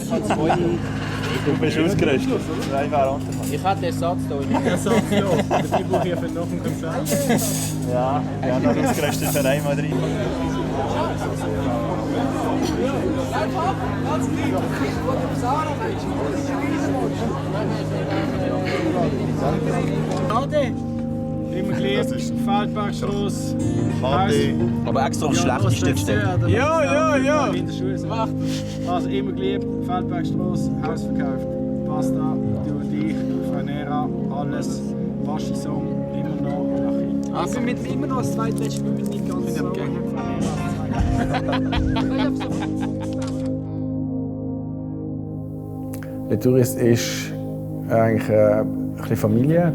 Du bist ausgerüstet. Zwei Varianten. Ich hatte Ersatz hier. Ersatz, ja. Die brauche ich für nach dem Konzert. Ja, wir haben noch ausgerüstet für einmal drin. Ade! Immer geliebt, Feldbergstrasse. Ade. Aber extra aufs Schlechteste gestellt. Ja. In der Schule gemacht. Also immer geliebt, Feldbergstrasse, Haus verkauft. Pasta, du und ich, Frau Nera, alles. Waschi-Song, immer noch. Also mit immer noch das zweitletzte mit nicht ganz so. Der Tourist ist eigentlich ein bisschen Familie.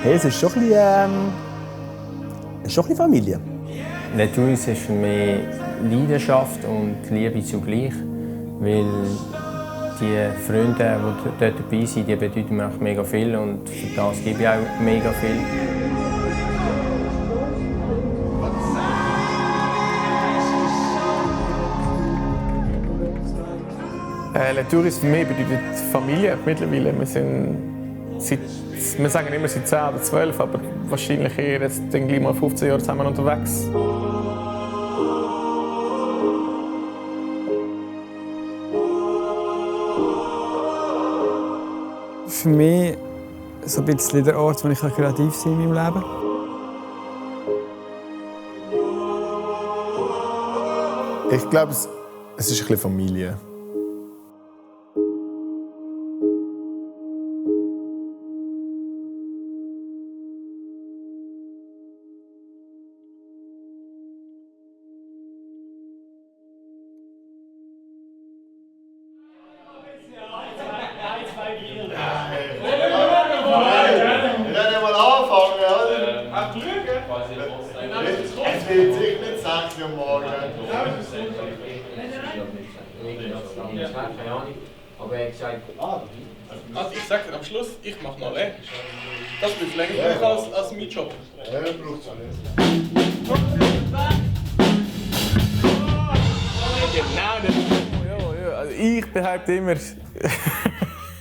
Hey, es ist schon ein bisschen Familie. Der Tourist ist für mich Leidenschaft und Liebe zugleich, weil die Freunde, die dort dabei sind, die bedeuten mir auch mega viel und für das gebe ich auch mega viel. Le Tourist für mich bedeutet Familie mittlerweile. Wir sagen immer seit 10 oder 12, aber wahrscheinlich eher jetzt gleich mal 15 Jahre zusammen unterwegs. Für mich so ein bisschen der Ort, wo ich kreativ sein kann in meinem Leben. Ich glaube, es ist ein bisschen Familie. Aber er hat gesagt, Also ich sage dir am Schluss, ich mache noch länger. Das wird länger brauchen als mein Job. Ja, braucht es nicht. Also ich behaupte immer...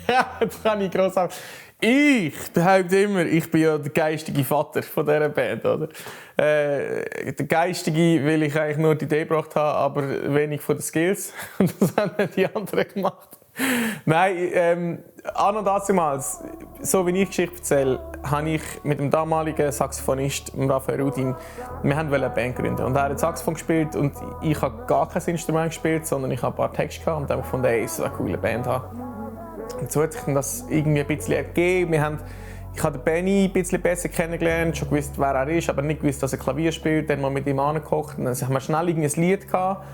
Ja, das kann ich gross sagen. Ich behaupte immer, ich bin ja der geistige Vater von dieser Band. Oder? Der geistige, weil ich eigentlich nur die Idee gebracht habe, aber wenig von den Skills. Und das haben die anderen gemacht. Nein, an und damals, so wie ich die Geschichte erzähle, habe ich mit dem damaligen Saxophonist, Raphael Rudin, wir wollten eine Band gründen. Und er hat Saxophon gespielt und ich habe gar kein Instrument gespielt, sondern ich habe ein paar Texte gehabt und habe gefunden, ey, ich soll eine coole Band haben. Und so hat sich das irgendwie ein bisschen ergeben. Ich habe den Benny ein bisschen besser kennengelernt, schon gewusst, wer er ist, aber nicht gewusst, dass er Klavier spielt. Dann mal mit ihm angekocht und dann haben wir schnell ein Lied gehabt.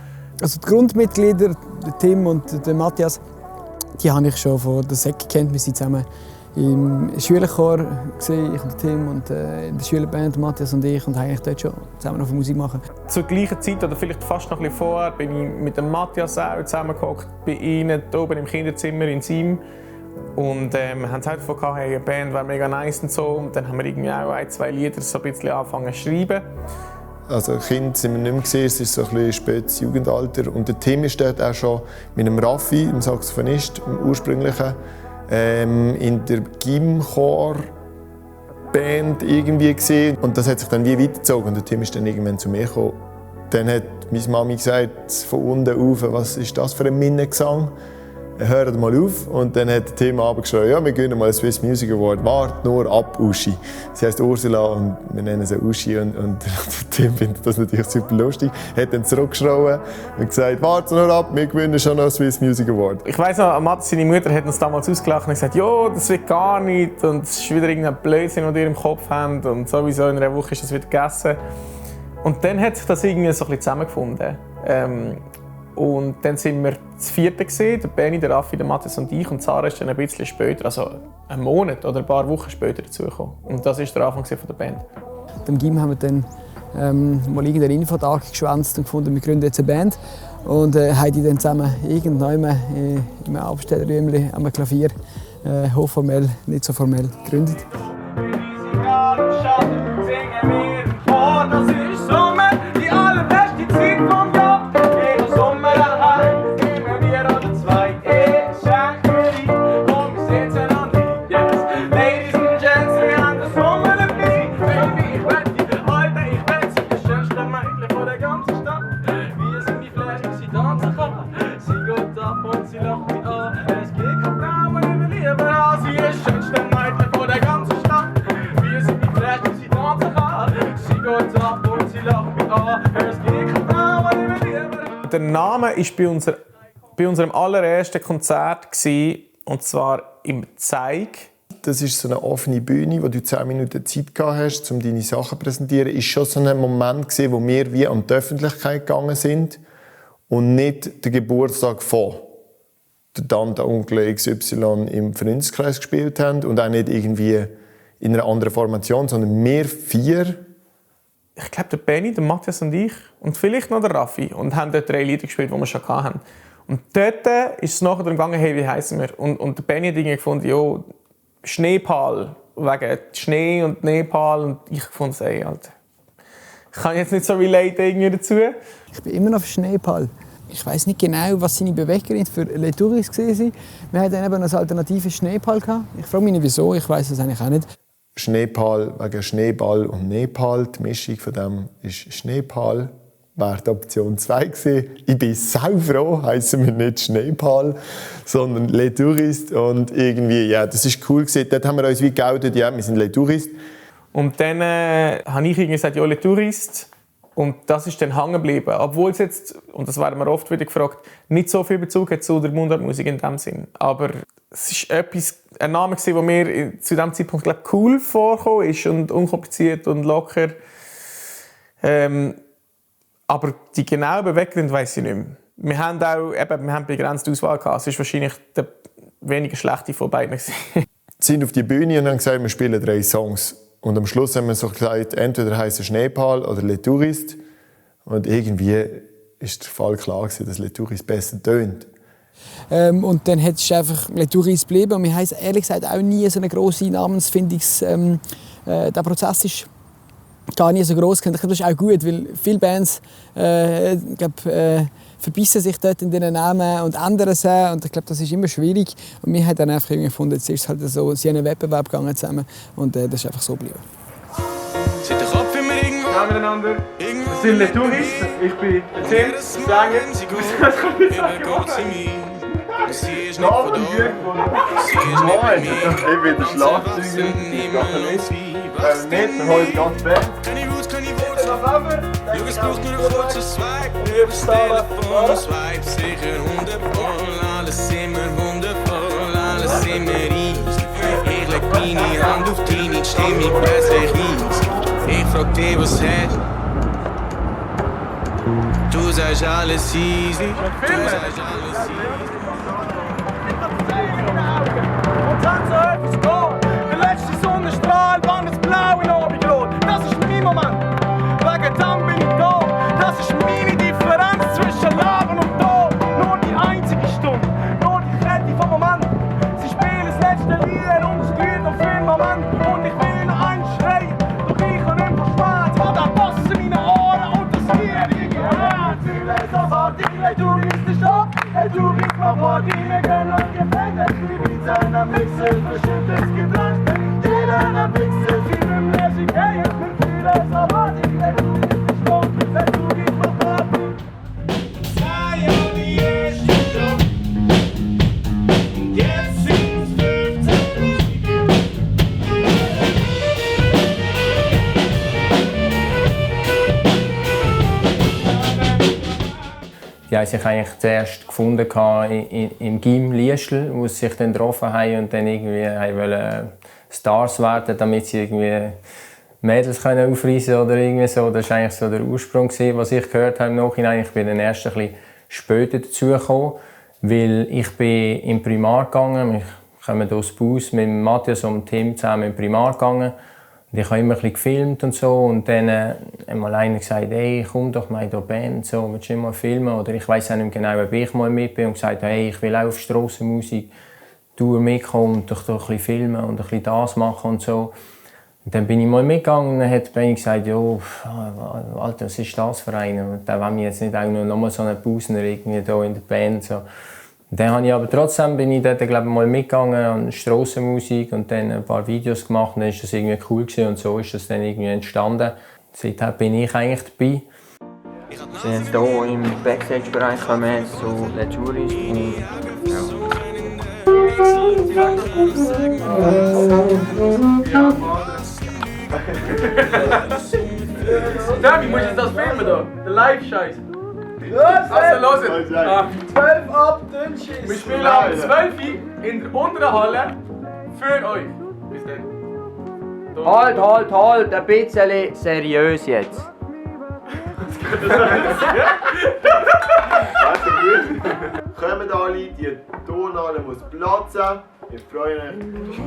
Also die Grundmitglieder, der Tim und der Matthias, die habe ich schon von der Sek gekannt. Wir sind zusammen im Schülerchor gesehen, ich und der Tim, und in der Schülerband Matthias und ich, und eigentlich dort schon zusammen auf Musik machen. Zur gleichen Zeit oder vielleicht fast noch ein bisschen vorher bin ich mit dem Matthias auch zusammengehockt bei ihnen oben im Kinderzimmer in Sim. Und wir haben halt davon gehabt, hey, eine Band wäre mega nice und so. Und dann haben wir irgendwie auch 1, 2 Lieder so ein bisschen angefangen zu schreiben. Also Kind sind wir nicht mehr gesehen, es ist so ein bisschen spätes Jugendalter. Und der Tim ist dort auch schon mit dem Raffi, dem Saxophonist, dem ursprünglichen, in der Gimchor-Band irgendwie gesehen. Und das hat sich dann wie weitergezogen. Und der Tim ist dann irgendwann zu mir gekommen. Dann hat meine Mami gesagt, von unten auf, was ist das für ein Minnegesang? Hört mal auf. Und dann hat der Tim abgeschrieben, ja, wir gewinnen mal einen Swiss Music Award. Wart nur ab, Uschi. Sie heisst Ursula und wir nennen sie Uschi. Und der Tim findet das natürlich super lustig. Hat dann zurückgeschrien und gesagt, wart nur ab, wir gewinnen schon noch einen Swiss Music Award. Ich weiss noch, Matthias, seine Mutter hat uns damals ausgelacht und gesagt, ja, das wird gar nicht. Und es ist wieder irgendein Blödsinn, den ihr im Kopf habt. Und sowieso in einer Woche ist das wieder gegessen. Und dann hat sich das irgendwie so ein bisschen zusammengefunden. Und dann sind wir das vierte gesehen, der Benny, der Raffi, der Matthias und ich. Und Sarah ist dann ein bisschen später, also einen Monat oder ein paar Wochen später dazugekommen. Und das war der Anfang der Band. Am Gym haben wir dann mal irgendeinen Infotag geschwänzt und gefunden, wir gründen jetzt eine Band. Und haben die dann zusammen irgendwann in einem Abstellräumchen am Klavier, hochformell, nicht so formell, gegründet. singen wir, oh, das ist so uns ab und sie lacht mich an. Hörst du die Frau, die wir lieben? Der Name war bei unserem allerersten Konzert gewesen, und zwar im Zeig. Das ist so eine offene Bühne, wo du 10 Minuten Zeit gehabt hast, um deine Sachen zu präsentieren. Ist schon so ein Moment gewesen, wo wir wie an die Öffentlichkeit gegangen sind und nicht den Geburtstag von der Tante, Onkel XY im Freundeskreis gespielt haben und auch nicht irgendwie in einer anderen Formation, sondern wir 4. Ich glaube, der Benny, der Matthias und ich und vielleicht noch der Raffi und haben dort 3 Lieder gespielt, die wir schon hatten. Und dort ist es nachher darum gegangen, hey, wie heissen wir? Und der Benny hat irgendwie gefunden, jo, Schneepal, wegen Schnee und Nepal. Und ich fand es, ey, Alter, ich kann jetzt nicht so relaten irgendwie dazu. Ich bin immer noch auf Schneepal. Ich weiß nicht genau, was seine Beweggründe für Les Touristes waren. Wir hatten dann eben als Alternative Schneepal gehabt. Ich frage mich nicht, wieso, ich weiß es eigentlich auch nicht. Schneepal wegen Schneeball und Nepal. Die Mischung von dem ist Schneepal. Wäre die Option 2 gewesen. Ich bin saufroh, heissen wir nicht Schneepal, sondern Les Touristes. Und irgendwie, ja, das ist cool gewesen. Dort haben wir uns wie geoutet, ja, wir sind Les Touristes. Und dann habe ich irgendwie gesagt, ja, Les Touristes. Und das ist dann hängen geblieben. Obwohl es jetzt, und das werden wir oft wieder gefragt, nicht so viel Bezug hat zu der Mundartmusik in dem Sinn. Aber es war ein Name, der mir zu diesem Zeitpunkt, glaube ich, cool vorkam ist und unkompliziert und locker. Aber die genauen Beweggründe weiss ich nicht mehr. Wir haben begrenzte Auswahl gehabt. Es war wahrscheinlich der weniger schlechte von beiden. Wir sind auf die Bühne und haben gesagt, wir spielen 3 Songs. Und am Schluss haben wir so gesagt, entweder heisst es Schneepal oder Les Touristes. Und irgendwie war der Fall klar, dass Les Touristes besser tönt. Und dann hat es einfach Les Touristes geblieben. Und wir haben ehrlich gesagt auch nie so eine grosse Namensfindungs... der Prozess ist gar nicht so gross. Ich glaube, das ist auch gut, weil viele Bands verbeissen sich dort in diesen Namen und ändern sie. Und ich glaube, das ist immer schwierig. Und wir haben dann einfach gefunden, jetzt ist es halt so, sie haben einen Wettbewerb gegangen zusammen und das ist einfach so geblieben. Sind der Kopf immer irgendwo? Ja, miteinander. Das sind Les Touristes. Ich bin der Tim, der Sänger. Das kommt nicht Sie ist nicht von da. Sie ist nicht bei mir. Ich bin der Schlagzeuger. Ich mache nicht. Wir holen die ganze Band. Keine Roots, keine Wurzeln. Jungs, braucht nur ein kurzer Swipe. Übers Telefon, Swipe sicher 100 voll. Alles immer wundervoll, alles immer easy. Ich leg meine Hand auf deine, die Stimmung plötzlich easy. Ich frag dich, was hast du? Sagst alles easy. Du sagst alles easy. Und dann so etwas geht. Der letzte Sonnenstrahl wandert blau in Abendrot. Das ist mein Moment. Wegen dem bin ich da. Das ist meine Differenz zwischen Leben und Tod. Nur die einzige Stunde, nur die Kette vom Moment. Sie spielen das letzte Lied und es geht auf den Moment. Und ich will noch einen schreien, doch ich kann nicht verschweigen. Und dann passen meine Ohren und das Lied in die Hand. Fühle es auf Party, du bist der Schock. Du bist mal Party, wir gehen auf Gefängnis. Wie seiner Mixel, verschüttet Gedanken. Jeder Mixel, viel im Lässig, hey, ich fühle es auf Party. Du bist der Schock, du bist mal Party. Sei ja die erste Stopp. Jetzt sind es 15 Die haben sich eigentlich zuerst gefunden im Gym Liesl, wo sie sich dann getroffen haben und dann irgendwie wollten Stars werden, damit sie irgendwie Mädels aufreisen oder irgendwie so. Das war eigentlich so der Ursprung, was ich gehört habe im Nachhinein. Ich bin dann erst ein bisschen später dazugekommen, weil ich bin im Primar gegangen. Wir kommen aus Bus mit Matthias und Tim zusammen im Primar gegangen. Und ich habe immer ein bisschen gefilmt und so. Und dann einmal einer gesagt, hey, komm doch mal in die Band, so, willst du nicht mal filmen? Oder ich weiss auch nicht genau, ob ich mal mit bin und gesagt hey, ich will auch auf Strassenmusik mitkommen und doch ein bisschen filmen und ein bisschen das machen und so. Und dann bin ich mal mitgegangen und dann hat Benny gesagt, jo, Alter, was ist das für einer? Und dann wollen wir jetzt nicht auch noch mal so einen Busner irgendwie da in der Band. So. Und dann habe ich aber trotzdem bin ich dort, glaube ich, mal mitgegangen an Strassenmusik und dann ein paar Videos gemacht und dann war das irgendwie cool gewesen und so ist das dann irgendwie entstanden. Seitdem bin ich eigentlich dabei. Wir sind hier im Backstage-Bereich so Les Touristes und Sammy, musst du jetzt das filmen da? Der Live-Scheiß. Also los! 12 ab, dünn Schiss! Wir spielen am 12 Uhr in der unteren Halle für euch. Bis dann. Halt, ein bisschen seriös jetzt. Kommen alle, die Turnhalle muss platzen. Wir freuen uns.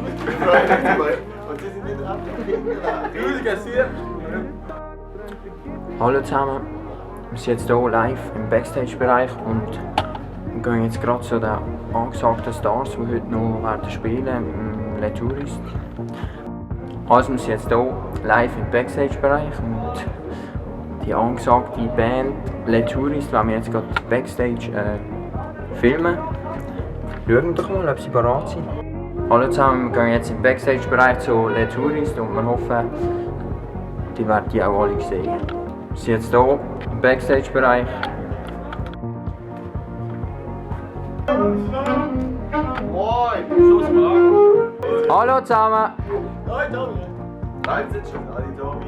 Und sie sind wieder abgekommen. Hallo zusammen, wir sind jetzt hier live im Backstage-Bereich und wir gehen jetzt gerade zu den angesagten Stars, die heute noch werden spielen im Les Touristes. Also wir sind jetzt hier live im Backstage-Bereich und die angesagte Band Les Touristes wollen wir jetzt gerade Backstage filmen. Schauen wir doch mal, ob sie bereit sind. Hallo zusammen, wir gehen jetzt im Backstage-Bereich zu Les Touristes und wir hoffen, die werden die auch alle sehen. Wir sind jetzt hier im Backstage-Bereich. Hallo zusammen! Hoi Tommy! Bleibt jetzt schon alle Tommy?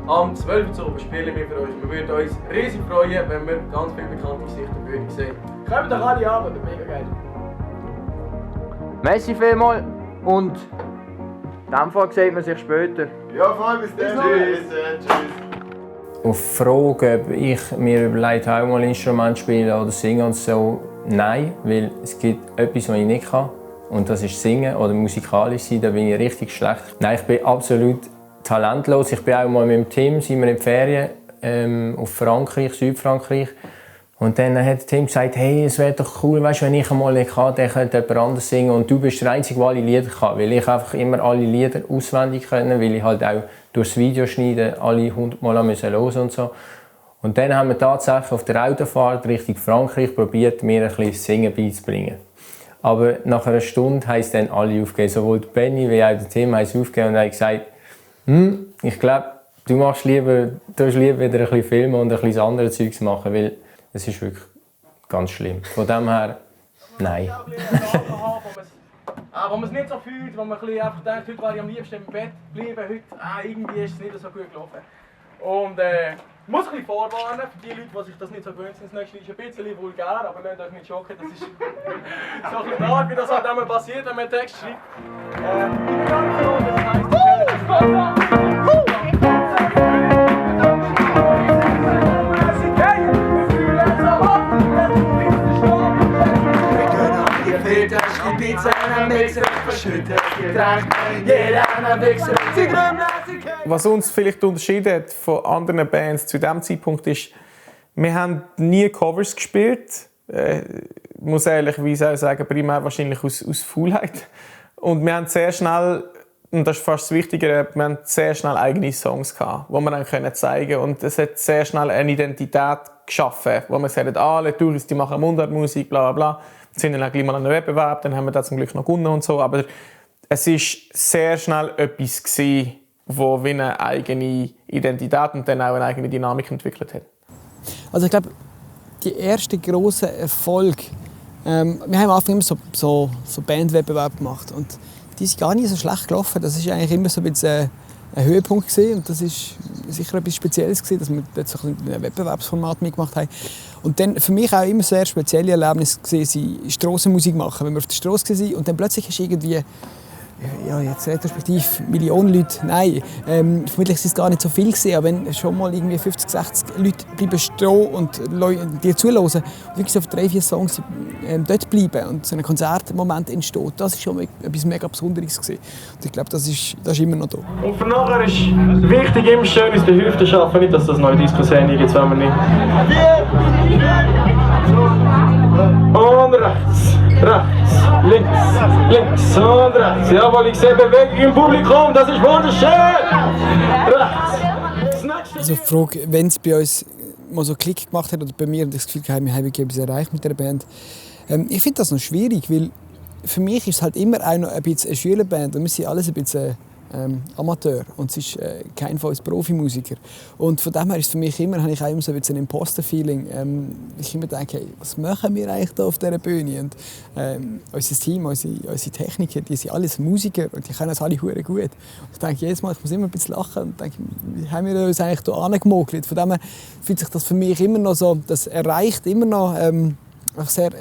Am 12. Uhr spielen wir für euch. Wir würden uns riesig freuen, wenn wir ganz viele bekannte Gesichter sehen. Kommen doch alle ab, das ist mega geil. Merci vielmals und in diesem Fall sieht man sich später. Ja, voll, bis dann. Tschüss. Auf die Frage, ob ich mir überlegt habe, auch mal Instrument spielen oder singen und so, nein, weil es gibt etwas, was ich nicht kann. Und das ist Singen oder musikalisch sein, da bin ich richtig schlecht. Nein, ich bin absolut talentlos. Ich bin auch mal mit dem Team, sind wir in Ferien auf Frankreich, Südfrankreich. Und dann hat Tim gesagt, hey, es wäre doch cool, weißt, wenn ich einmal kann, dann könnte jemand anderes singen. Und du bist der Einzige, der alle Lieder kann. Weil ich einfach immer alle Lieder auswendig können, weil ich halt auch durchs Video schneiden alle 100 Mal hören musste und so. Und dann haben wir tatsächlich auf der Autofahrt Richtung Frankreich probiert, mir ein bisschen Singen beizubringen. Aber nach einer Stunde haben es dann alle aufgegeben. Sowohl Benny wie auch der Tim haben es aufgegeben und haben gesagt, ich glaube, du musst lieber wieder ein bisschen filmen und ein bisschen andere Zeugs machen, weil es ist wirklich ganz schlimm. Von dem her, nein. Wo man es nicht so fühlt, wo man einfach denkt, heute wäre ich am liebsten im Bett bleiben, heute irgendwie ist es nicht so gut gelaufen. Und ich muss ein bisschen vorwarnen, für die Leute, die sich das nicht so gewöhnt sind, das nächste ist ein bisschen vulgär, aber lasst euch nicht schocken, das ist so ein bisschen hart, wie das halt einmal passiert, wenn man einen Text schreibt. Ich bin gar nicht froh, das heisst, was uns vielleicht unterscheidet von anderen Bands zu diesem Zeitpunkt ist, wir haben nie Covers gespielt. Ich muss ehrlicherweise auch sagen, primär wahrscheinlich aus Faulheit. Und wir haben sehr schnell, und das ist fast das Wichtigere, wir haben sehr schnell eigene Songs gehabt, die wir dann zeigen können. Und es hat sehr schnell eine Identität geschaffen, wo wir sagen, alle Touris, die machen Mundartmusik, bla bla bla. Wir sind dann auch gleich mal an einem Wettbewerb, dann haben wir das zum Glück noch gewonnen und so. Aber es war sehr schnell etwas, das wie eine eigene Identität und dann auch eine eigene Dynamik entwickelt hat. Also ich glaube, die erste grosse Erfolg, wir haben am Anfang immer so Bandwettbewerbe gemacht und die sind gar nicht so schlecht gelaufen. Das war eigentlich immer so ein bisschen ein Höhepunkt gewesen. Und das war sicher etwas Spezielles gewesen, dass wir dort so ein Wettbewerbsformat mitgemacht haben. Und dann für mich auch immer sehr spezielle Erlebnis gewesen, Strassenmusik machen, wenn wir auf der Straße waren und dann plötzlich ist irgendwie jetzt retrospektiv Millionen Leute, nein, vermutlich sind es gar nicht so viel gewesen, aber wenn schon mal irgendwie 50, 60 Leute bleiben stehen und dir zuhören und wirklich so auf 3-4 Songs dort bleiben und so ein Konzertmoment entsteht, das war schon etwas mega Besonderes gewesen. Und ich glaube, das ist immer noch da. Und für nachher ist wichtig, immer schön aus der Hüfte schaffen, nicht, dass das neue Diskussion gibt, wenn wir nicht. Und rechts, links und rechts. Jawohl, ich sehe Bewegung im Publikum, das ist wunderschön. Rechts. Also die Frage, wenn es bei uns mal so Klick gemacht hat oder bei mir und ich das Gefühl hatte, wir haben etwas erreicht mit der Band. Ich finde das noch schwierig, weil für mich ist es halt immer auch noch ein bisschen eine Schülerband und wir sind alles ein bisschen Amateur und es ist kein von uns Profimusiker. Und von dem her ist für mich immer, habe ich auch immer so ein Imposter-Feeling. Ich immer denke, hey, was machen wir eigentlich hier auf dieser Bühne? Und unser Team, unsere Techniker, die sind alles Musiker und die können das alle hure gut. Und ich denke jedes Mal, ich muss immer ein bisschen lachen und denke, wie haben wir uns eigentlich hier angemogelt? Von dem her fühlt sich das für mich immer noch so, das erreicht immer noch sehr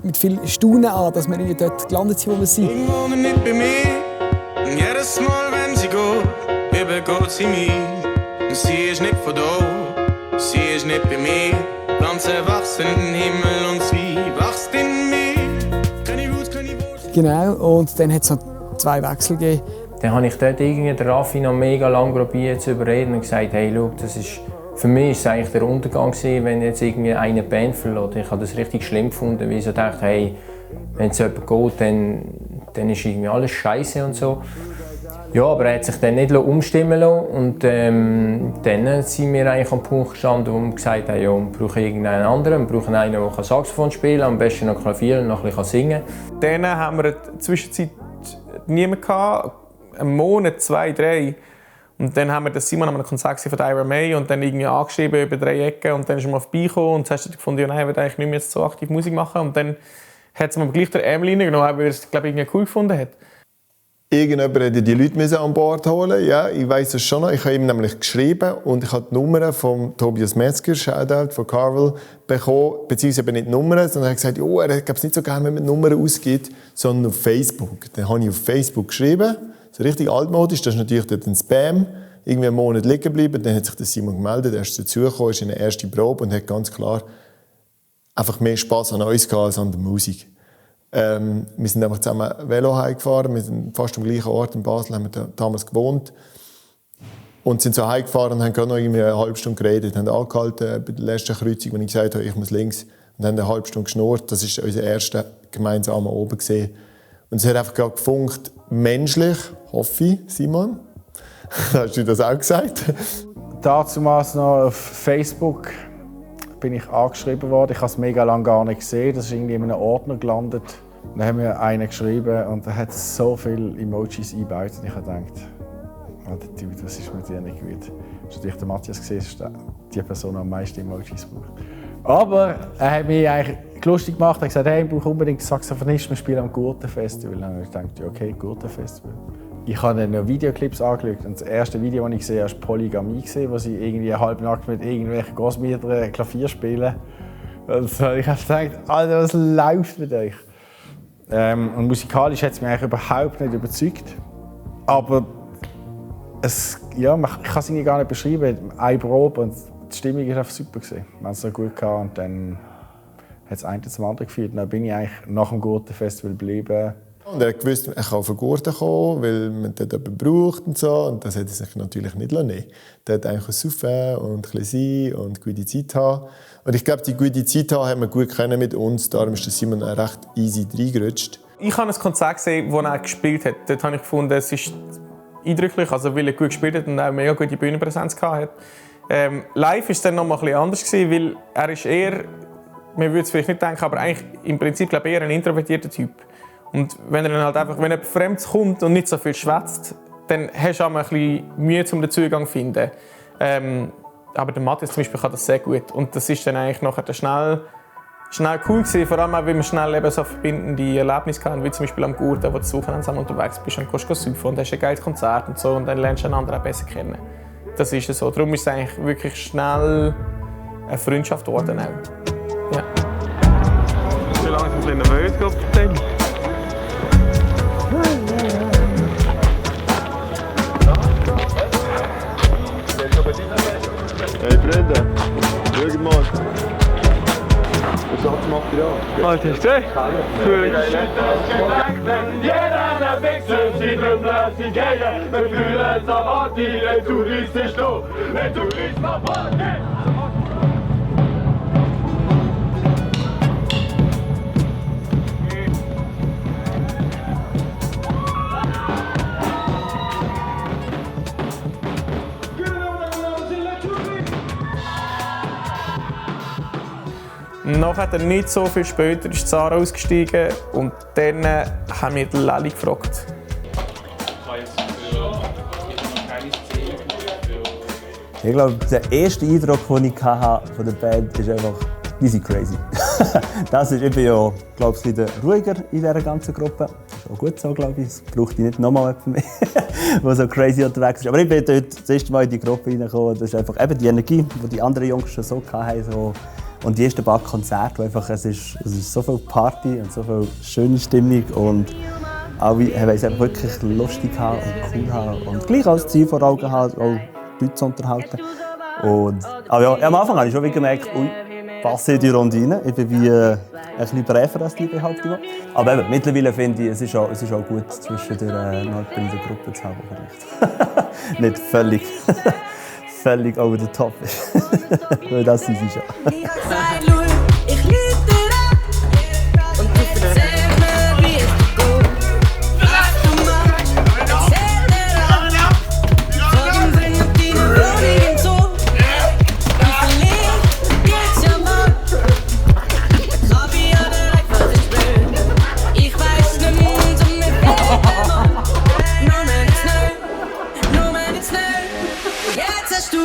mit viel Staunen an, dass wir dort gelandet sind, wo wir sind. Irgendwo nicht bei mir. Und jedes Mal, wenn sie geht, übergeht sie mir. Und sie ist nicht von da, sie ist nicht bei mir. Ganz erwachsen im Himmel und sie wächst in mir. Keine Wut, keine Wurst. Genau, und dann hat es noch 2 Wechsel gegeben. Dann habe ich dort irgendwie den Raffi noch mega lange probiert zu überreden und gesagt, hey, schau, das ist, für mich war es eigentlich der Untergang gewesen, wenn jetzt irgendwie eine Band verlässt. Ich habe das richtig schlimm gefunden, weil ich so dachte, hey, wenn es jemand geht, dann ist irgendwie alles scheiße und so. Ja, aber er hat sich dann nicht umstimmen lassen und dann sind wir eigentlich am Punkt gestanden, wo wir gesagt haben, ja, wir brauchen irgendeinen anderen, wir brauchen einen, der Saxophon spielen kann, am besten noch Klavier und noch ein bisschen singen. Dann haben wir in der Zwischenzeit niemanden gehabt, einen Monat, 2, 3. Und dann haben wir den Simon am Konzert von Ira May und dann irgendwie angeschrieben über 3 Ecken und dann ist er mal vorbeigekommen und hast du gefunden, ja, nein, ich will eigentlich nicht mehr so aktiv Musik machen. Und dann hat es mir gleich der Emily genommen, weil er es, glaube ich, irgendwie cool gefunden hat. Irgendjemand hätte die Leute an Bord holen. Ja, ich weiss es schon noch. Ich habe ihm nämlich geschrieben und ich habe die Nummer von Tobias Metzger, Shoutout von Carvel, bekommen. Beziehungsweise nicht die Nummer, sondern er hat gesagt, oh, er hat es nicht so gerne, wenn man die Nummer ausgibt, sondern auf Facebook. Dann habe ich auf Facebook geschrieben, so richtig altmodisch. Das ist natürlich dort ein Spam. Irgendwie einen Monat liegen geblieben. Dann hat sich der Simon gemeldet, er ist dazugekommen, ist in der ersten Probe und hat ganz klar einfach mehr Spass an uns gehabt als an der Musik. Wir sind einfach zusammen Velo heimgefahren, wir sind fast am gleichen Ort in Basel, haben wir damals gewohnt. Und sind so heimgefahren und haben gerade noch irgendwie eine halbe Stunde geredet, haben angehalten bei der letzten Kreuzung, wenn ich gesagt habe, ich muss links, und haben eine halbe Stunde geschnurrt. Das war unser erster gemeinsamer oben gesehen. Und es hat einfach gerade gefunkt, menschlich, hoffe ich, Simon. Hast du das auch gesagt? Damals noch auf Facebook bin ich angeschrieben worden. Ich habe es mega lange gar nicht gesehen. Das ist irgendwie in einem Ordner gelandet. Dann haben wir einen geschrieben und er hat so viele Emojis eingebaut. Und ich habe gedacht, Alter Dude, was ist mit dir nicht gut? Das ist natürlich der Matthias gesehen, ist die Person, die am meisten Emojis braucht. Aber er hat mich eigentlich lustig gemacht. Er hat gesagt, hey, ich brauche unbedingt Saxophonist, wir spielen am Gurtenfestival. Und dann habe ich gedacht, ja, okay, Gurtenfestival. Ich habe dann noch Videoclips angeschaut und das erste Video, das ich gesehen habe, war Polygamie, wo sie irgendwie halbnackt mit irgendwelchen Großmüttern Klavier spielen. Also ich habe gedacht, Alter, was läuft mit euch? Und musikalisch hat es mich eigentlich überhaupt nicht überzeugt. Aber ich kann es irgendwie gar nicht beschreiben. Eine Probe und die Stimmung war einfach super. Wir haben es so gut gehabt und dann hat es eine zum anderen geführt. Dann bin ich eigentlich nach dem Gurtenfestival geblieben. Und er wusste, er kann von Gurten kommen, weil man dort jemanden braucht und so. Und das hätte er sich natürlich nicht nehmen. Der hat eigentlich saufen und ein bisschen sein und gute Zeit haben. Und ich glaube, die gute Zeit haben wir gut kennen mit uns. Darum ist Simon recht easy reingerutscht. Ich habe ein Konzert gesehen, wo er gespielt hat. Dort habe ich gefunden, es ist eindrücklich, also weil er gut gespielt hat und auch eine mega gute Bühnenpräsenz hatte. Live war es dann noch mal ein bisschen anders, weil er ist eher, man würde es vielleicht nicht denken, aber eigentlich im Prinzip glaube ich, eher ein introvertierter Typ. Und wenn er dann halt einfach, wenn jemand Fremdes kommt und nicht so viel schwätzt, dann hast du auch ein bisschen Mühe, um den Zugang zu finden. Aber der Matthias zum Beispiel kann das sehr gut. Und das ist dann eigentlich nachher schnell cool gewesen, vor allem auch, weil wir schnell eben so verbindende Erlebnisse hatten, wie zum Beispiel am Gurten, wo du das Wochenende zusammen unterwegs bist und kannst saufen und hast ein geiles Konzert und so und dann lernst du einen anderen auch besser kennen. Das ist so. Darum ist es eigentlich wirklich schnell eine Freundschaft geworden. Ja. Ich bin langsam ein bisschen nervös, glaube ich. Hey Freunde, schau mal. Das hat Material. Alter, ist das? Cool. Jeder wechselt, sie drüber, sie gehen. Wir fühlen es aber, die Touristen stehen. Die Touristen machen. Nachher nicht so viel später ist Sarah ausgestiegen und dann haben wir Lelli gefragt. Ich glaube, der erste Eindruck, den ich von der Band ist einfach, die sind crazy. Ich bin ja, glaube ich, ruhiger in dieser ganzen Gruppe. Das ist auch gut so, glaube ich. Es braucht nicht nochmal jemanden mehr, der so crazy unterwegs ist. Aber ich bin dort das erste Mal in die Gruppe reingekommen. Das ist einfach eben die Energie, die die anderen Jungs schon so hatten. So. Und die ersten paar Konzerte, es ist so viel Party und so viel schöne Stimmung. Und alle haben es einfach wirklich lustig und cool haben. Und gleich als Ziel vor Augen haben, auch Leute zu unterhalten. Aber ja, am Anfang habe ich schon gemerkt, passe in die Runde rein. Ich bin wie ein bisschen bräver als die Behauptung. Aber eben, mittlerweile finde ich, es ist auch gut, zwischendurch noch in der Gruppe zu haben. Vielleicht. Nicht völlig over the top ist. Weil das sind sie schon. Ich liebe dir ab und du erzählst mir, wie es dir geht. Was du machst, erzähl dir ab. Sorgen bringen deine Wohnung im Zoo. Und verliebt geht's ja mal. Hab ich aber einfach nicht blöd. Ich weiß nicht mehr, so mir fehlt mal. Nur wenn ich's nö, nur wenn ich's nö. Jetzt hast du.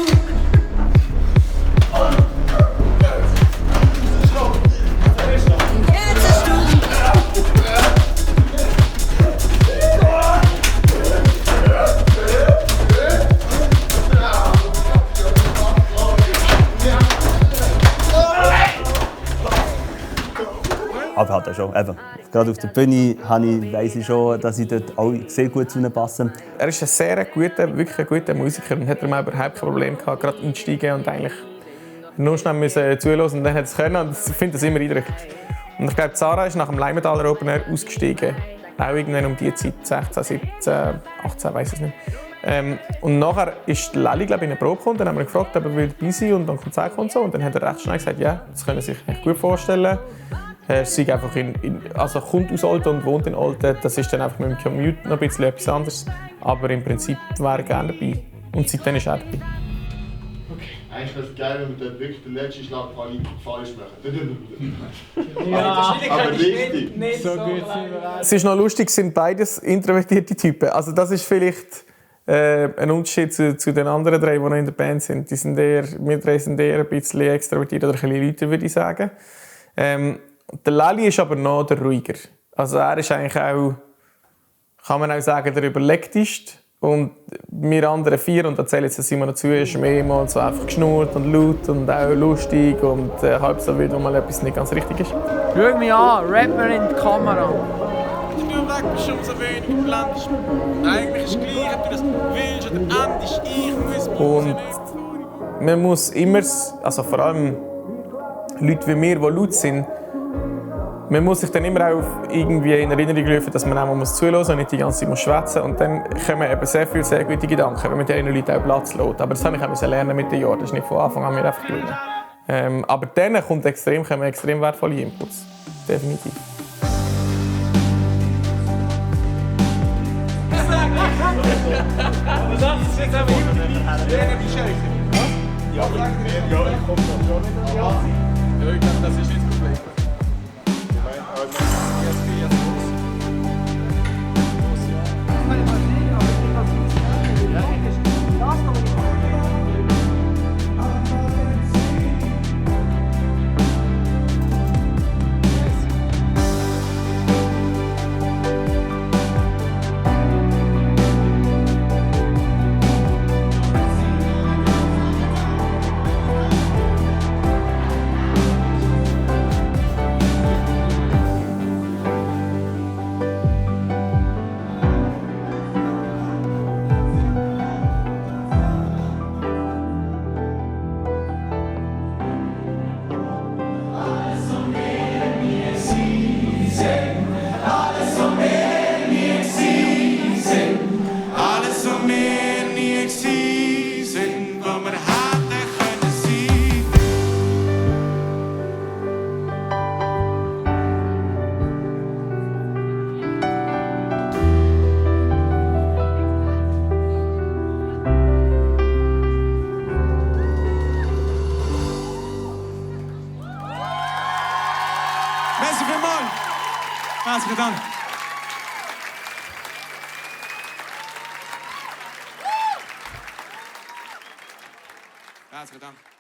Aber halt auch schon. Eben. Gerade auf der Bühne weiss ich schon, dass ich dort auch sehr gut zu ihnen passe. Er ist ein sehr guter, wirklich ein guter Musiker und hat überhaupt kein Problem gehabt, gerade einsteigen und eigentlich nur schnell zuhören und dann hat es können. Und ich finde das immer eindrücklich. Und ich glaube, Sarah ist nach dem Leimentaler Open Air ausgestiegen. Auch irgendwann um die Zeit, 16, 17, 18, weiß ich nicht. Und nachher ist Lali, glaube ich, in eine Probe gekommen. Dann haben wir gefragt, ob er dabei sein will und dann Konzert kommt so. Und dann hat er recht schnell gesagt, ja, das können Sie sich echt gut vorstellen. Er einfach kommt aus Olten und wohnt in Olten. Das ist dann einfach mit dem Commute noch ein bisschen etwas anderes. Aber im Prinzip wäre er gerne dabei. Und seitdem ist er dabei. Okay. Eigentlich wäre es geil, wenn wir dort wirklich den letzten Schlag falsch machen. Ja, aber richtig. Nicht so gut. Es ist noch lustig, es sind beides introvertierte Typen. Also das ist vielleicht ein Unterschied zu den anderen drei, die noch in der Band sind. Wir drei sind eher ein bisschen extrovertiert oder ein bisschen lauter, würde ich sagen. Der Lali ist aber noch der ruhiger. Also er ist eigentlich auch, kann man auch sagen, der überlegteste. Und wir anderen vier, und da zählen jetzt Simon dazu, ist mehrmals so einfach geschnurrt und laut und auch lustig und halb so wild, wo mal etwas nicht ganz richtig ist. Schau mich an, Rapper in die Kamera. Ich bin weg, bist schon so wenig blendest. Eigentlich ist es gleich, ob du das willst oder endest. Ich muss Und man muss immer, also vor allem Leute wie wir, die laut sind, man muss sich dann immer auch irgendwie in Erinnerung rufen, dass man auch mal zuhören muss und nicht die ganze Zeit schwätzen muss. Und dann kommen eben sehr viele sehr gute Gedanken, wenn man diesen Leuten auch Platz lässt. Aber das habe ich auch lernen mit den Jahren. Das ist nicht von Anfang an mir einfach gelungen. Aber dann kommen extrem wertvolle Inputs. Definitiv. Aber das ist jetzt aber immer die Scheiße. Ja, ich komme schon nicht. Ja, ich glaube, das ist nicht das Problem. Merci vielmals. Herzlichen Dank. Dank.